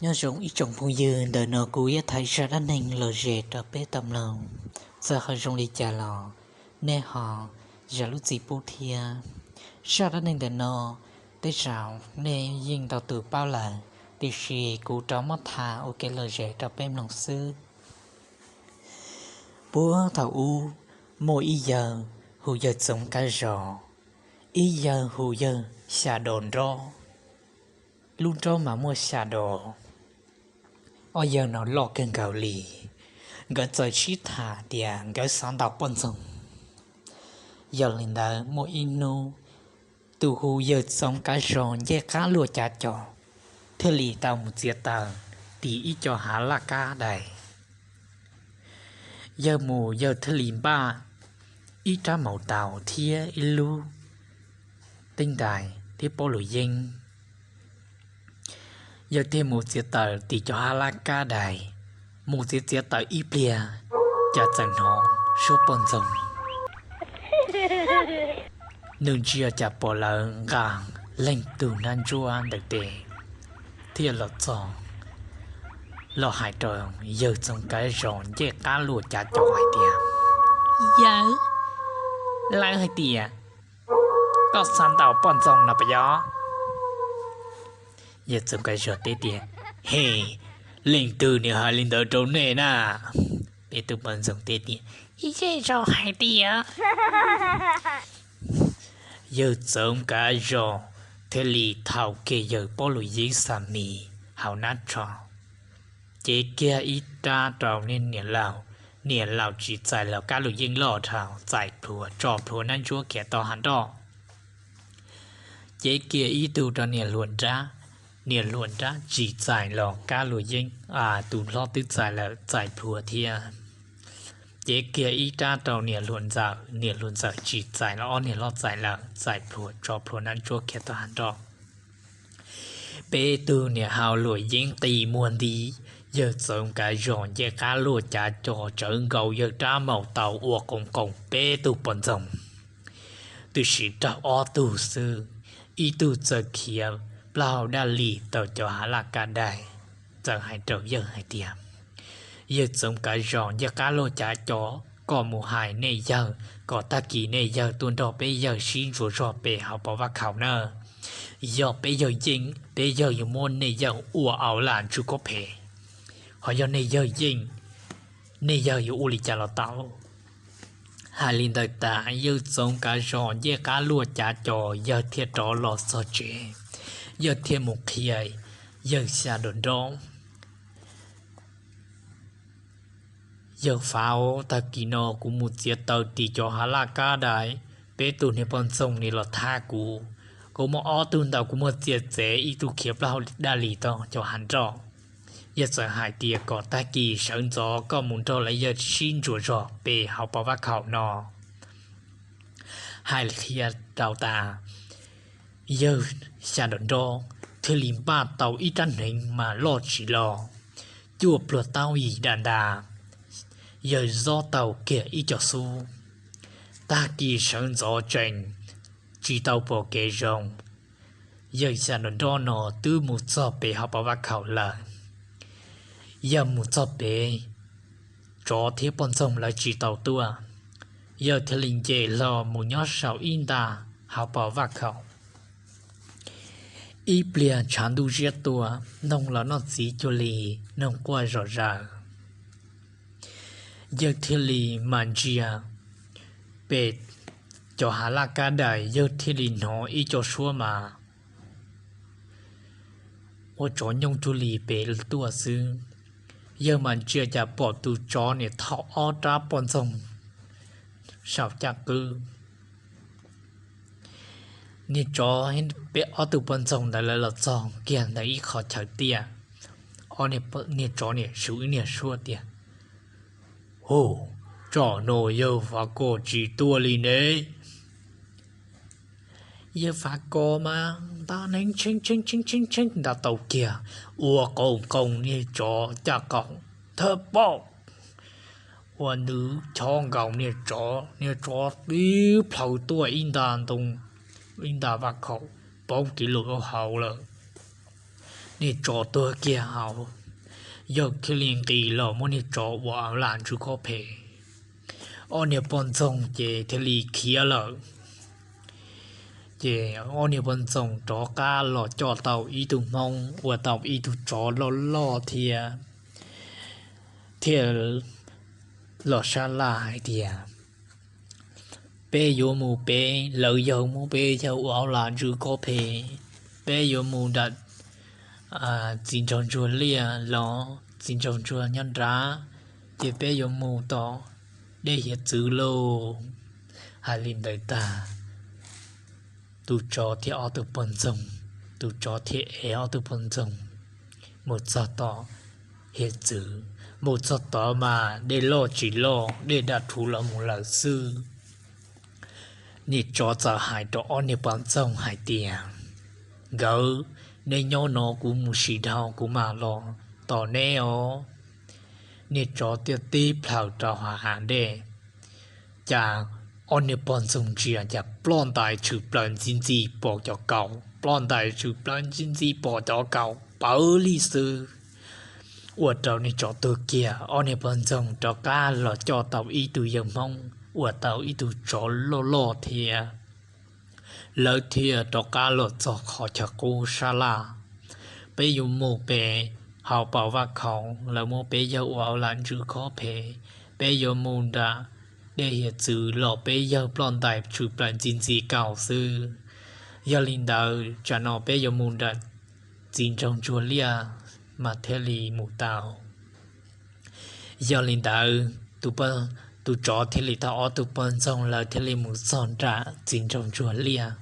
Nyob zoo ib tsoom phooj ywg, ntawm no kuv yuav thaij zaj dab neeg lom zem rau peb tau mloog. Txawm ho zoo li cas los nej ho zam lub txim pub thiab. Zaj dab neeg ntawm no tej zaum nej yeej ntau tus paub lawm, tiam sis kuv rov muab tham ua kev lom zem rau peb mloog xwb. Puag thaum ub, muaj ib yawg hu yawg Txoov Kav Zos, ib yawg hu yawg Xya Dos Nrob. Lub nrob mas muaj xya dos. Ob yawg no loj kawg nkaus li, nkawd txawm sib tham tias nkawd xav ntaus poj ntxoog. Yog li ntawd, muaj ib hnub, tus hu yawg Txoov Kav Zos ncej qab luaj cav cos thiaj li tau mus txiav taws tim ib co hav laj kab dais. Yawg mus yawg thiaj li npaj ib rab maus taus thiab ib lub teeb ntais thiab pob luam yeeb. Yawg thiaj mus txiav taws tim cov hav laj kab dais. Mus txiav txiav taws ib pliag, cas txawm hnov suab poj ntxoog. Nws ntsia cas pom lawv nqa leej tug nab ntsuab ntawm tes thiaj los txog, los hais rau yawg Txoov Kav Zos ncej qab luaj cav cos hais tias, Yawg, lawv hais tias koj xav ntaus poj ntxoog no puas yog? Yawg Txoov Kav Zos teb tias, He, leej twg nws hais li ntawd rau nej na? Peb tug poj ntxoog teb tias, Zej Zos hais tias. Yawg Txoov Kav Zos thiaj li thau kiag yawg pob luam yeeb xa mis hauv nab tsho, cev kiag ib rab rau niam laus. Niam laus tsis txais los kab luam yeeb loj dhau, txais plhuav tso plhuav nab ntsuab khiav tau hav nroj. Cev kiag ib tug rau niam hluas nrab, niam hluas nrab tsis txais los kab luam yeeb, tus hlob twb txais lawm, txais plhuav thiab. Cev kiag ib rab rau niam hluas ntxawm, niam hluas ntxawm tsis txais los ob niag hlob txais lawm, txais plhuav tso plhuav nab ntsuab khiav tau hav nroj. Peb tug niam hau luam yeeb qis muag nti, yawg Txoov Kav Zos ncej qab luaj cav cos tsawv nkaus yawg rab maus taus ua qoos qoos peb tug poj ntxoog. Twb sim raug ob tug xwb, ib tug txawm khiav plaub hau daj li tau cov hav laj kab dais, txawm hais rau yawg hais tias, Yawg Txoov Kav Zos ncej qab luaj cav cos, koj mus hais nej yawg kom tag kis nej yawg tuaj nrog peb yawg sib ntsuas zog pem hauv pas vaj khaum na. Yog peb yawg yeej, peb yawg yuav muab nej yawg ua au laj ntsuj khaub phem. Ho yog nej yawg yeej, nej yawg yuav ua li cas los tau. Hais li ntawd tas, yawg Txoov Kav Zos ncej qab luaj cav cos, yawg thiaj rov los txog tsev. Yawg thiaj mus qhia yawg Xya Dos Nrob, Yawg Fav, tag kis no kuv mus txiav taws tim cov hav laj kab dais, peb tug niag poj ntxoog ni los thab kuv. Kuv muaj ob tug ntawd kuv muag txiav txev, ib tug khiav plaub hau daj li tau cov hav nroj. Yawg txawm hais tias kom tag kis sawv ntxov koj mus nrog lawv yawg sib ntsuas zog pem hauv pas vaj khaum no. Hais qhia rau tas, yawg Xya Dos Nrob thiaj li npaj tau ib rab hneev mas loj tsis loj, cuaj pluag taub yim daj ntas, yawg zob tau kiag ib co xub. Tag kis sawv ntxov tsees, tsis tau pom kev zoo, yawg Xya Dos Nrob no twb mus txog pem hauv pas vaj khaum lawm. Yawg mus txog pem, tsov thiab poj ntxoog lawv tsis tau tuaj, yawg thiaj li nce hlo mus nyob saum ib nta hauv pas vaj khaum. Ib pliag tshav ntuj ziab tuaj, noog los noj txiv cuag li noog quaj zom zaws. Yawg thiaj li mas ntsia pem cov hav laj kab dais, yawg thiaj li hnov ib co suab mas ua tsov nyooj cuag li pem tuaj xwb. Yawg mas ntsia cas pom tus tsov niam thauj ob rab poj ntxoog saum caj qwb. Niag tsov, peb ob tug poj ntxoog ntawd lawv los txog kiag ntawm ib qho chaw tiaj, niag tsov niam su ib niag suab tias, Hu, tsam no yawg Fav Kos tsis tuaj li ne? Yawg Fav Kos mas nta neeb tshee tshee tshee tshee nta tau kiag, ua qoos qoos niag tsov caj qaum, thawj paum ua nws chob nkaus niag tsov, niag tsov tib plhaw tuaj ib nta ntoo, ib nta vaj khaum poob kiv lug hauv lawm. Niag tsov tuag kiag hauv, yawg thiaj li nqis los muab niag tsov ua lam ntsws khob phem. Ob niag poj ntxoog ces thiaj li khiav lawm. Ces ob niag poj ntxoog rov qab los coj tau ib tug hmoob ua tau ib tug tsov loj loj thiab, thiaj los sab laj hais tias, peb yuav mus pem, lawv yawg muab peb yawg ua lam ntsws khob phem, peb yuav mus nram txiv nraug ntsuag liaj los txiv nraug ntsuag nyob nrad, ces peb yuav mus tom dej hiav txwv lauj. Hais li ntawd tag, tus tsov thiab ob tug poj ntxoog, tus tsov thiaj ev ob tug poj ntxoog mus txog tom hiav txwv. Mus txog tod mas dej loj tsis loj, dej daj rhuv los mus lawm xwb. Niag tsov txawm hais rau ob niag poj ntxoog hais tias, nkawd, nej nyob no kuv mus sim dhau kuv mam los tos neb os. Niag tsov thiaj tib plhaws rau hauv hav dej. Cas ob niag poj ntxoog ntsia cas ploj ntais tshwm plaws ntxi ntxi pom cov kaus, ploj ntais tshwm plaws ntxi ntxi pom cov kaus pawv li xwb. Ua rau niag tsov tuag kiag, ob niag poj ntxoog rov qab los coj tau ib tug yawg hmoob ua tau ib tug tsov loj loj thiab. Lawv thiaj rov qab los txog qhov chaw qub sab laj. Peb yuav mus pem hauv pas vaj khaum, lawv muab peb yawg ua lam ntsws khob phem. Peb yuav mus nram dej hiav txwv los peb yawg ploj ntais tshwm plaws ntxi ntxi kaus xwb. Yog li ntawd tsam no peb yuav mus nram txiv nraug ntsuag liaj mas thiaj li mus tau. Yog li ntawd, tus tsov thiaj li thauj ob tug poj ntxoog lawv thiaj li mus txog nram txiv nraug ntsuag liaj.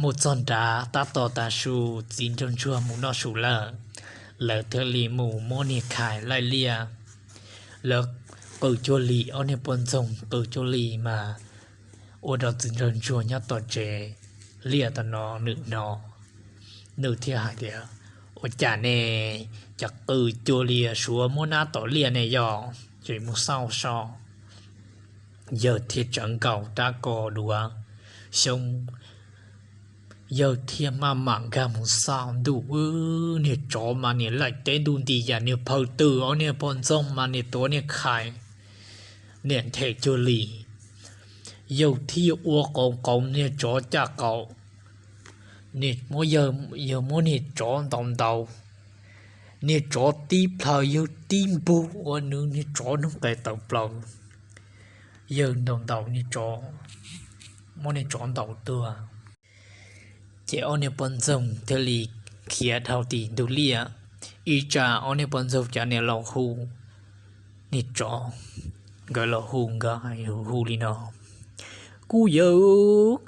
Mus txog nrad tab tom tav su, txiv nraug ntsuag mus noj su lawm, lawv thiaj li mus muab niag khais laij liaj. Lawv qw cuag li, ob niag poj ntxoog qw cuag li mas ua rau txiv nraug ntsuag nyob tom tsev liaj tom no nws hnov, nws thiaj hais tias, ua cas ne, cas qw cuag li suav muab nab tom liaj ne yog, ces mus xauj so. Yawg thiaj tsawv nkaus rab ko duav xyoob, yawg thiaj maj mam nkag mus xauj ntuj, niag tsov mas niag laij teb ntuj nti yam niag phaw tw, ob niag poj ntxoog mas niag tuav niag khais, niag nthe cuag li. Yawg thiaj ua qauv qauv niag tsov caj qaum, yawg muab niag tsov ntaus ntaus, niag tsov tib plhaws yawg tib npug ua nws niag tsov hnub qes tawm plaws. Yawg ntaus ntaus niag tsov, muab niag tsov ntaus tuag. Ces ob niag poj ntxoog thiaj li khiav dhau tim ntug liaj. Ib tsam ob niag poj ntxoog cav niam los hu niag tsov, nkawd los hu nkawd hu li no, kuv yawg,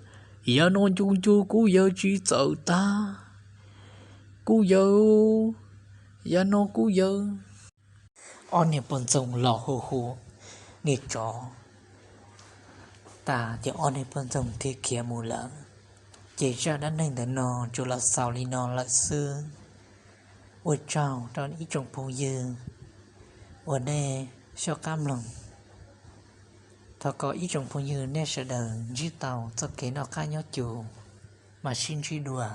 yav no ncu ncu kuv yawg tsis txawm tag, kuv yawg, yav no kuv yawg. Ob niag poj ntxoog los hu hu niag tsov tas ces ob niag poj ntxoog thiaj khiav mus lawm. Ces zaj dab neeg ntawm no tsuas los xaus li no lawm xwb. Ua tsaug rau ib tsoom phooj ywg uas nej soj qab mloog. Thov kom ib tsoom phooj ywg nej sawv daws ntsib tau txoj kev noj qab nyob zoo, mam sib ntsib dua.